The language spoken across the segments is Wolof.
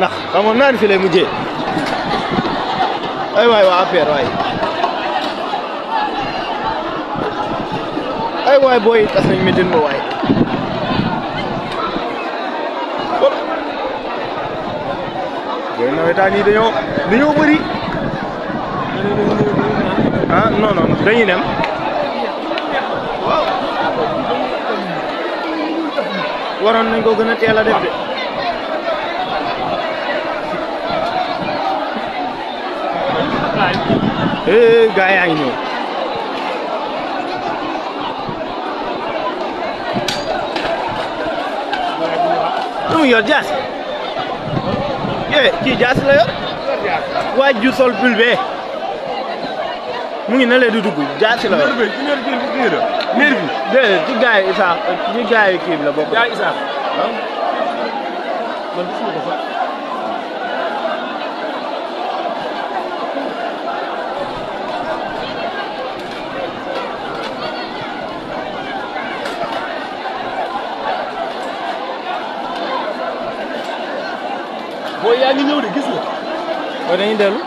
ndax xamoon naa ne fi lay mujjee ay waay waa affaire waay ay waay booy tas nañ Médine ba waay booy nawetaan yi dañoo bëri ah non non dañuy dem waaw waroon nañ ko gën a teel a def de gaa yaa ngi ñëw lu mu yor jaas kii jaas la yor waaj ju sol pul bee mu ngi na lee di dugg jaas la yor meer bi déedéet ci gaa yi Isa ci gaa yi kii la bokk gaa yi Isa man gisuma ko sax booy yaa ngi ñëw de gis nga. waaye dañuy dellu.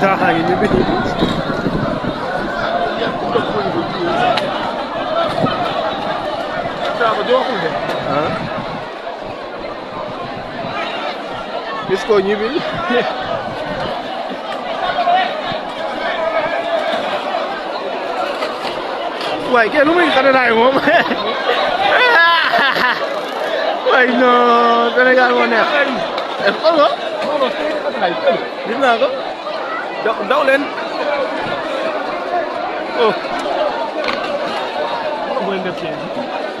Taxaa ngi ñu bëgg gis ko ñibbi waaye kenn lu muy xatanaay moom waaye non Sénégal moo neex xool nga gis naa ko daw leen oh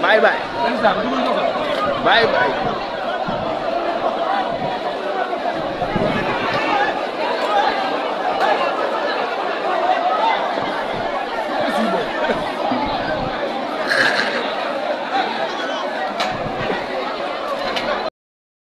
bye bye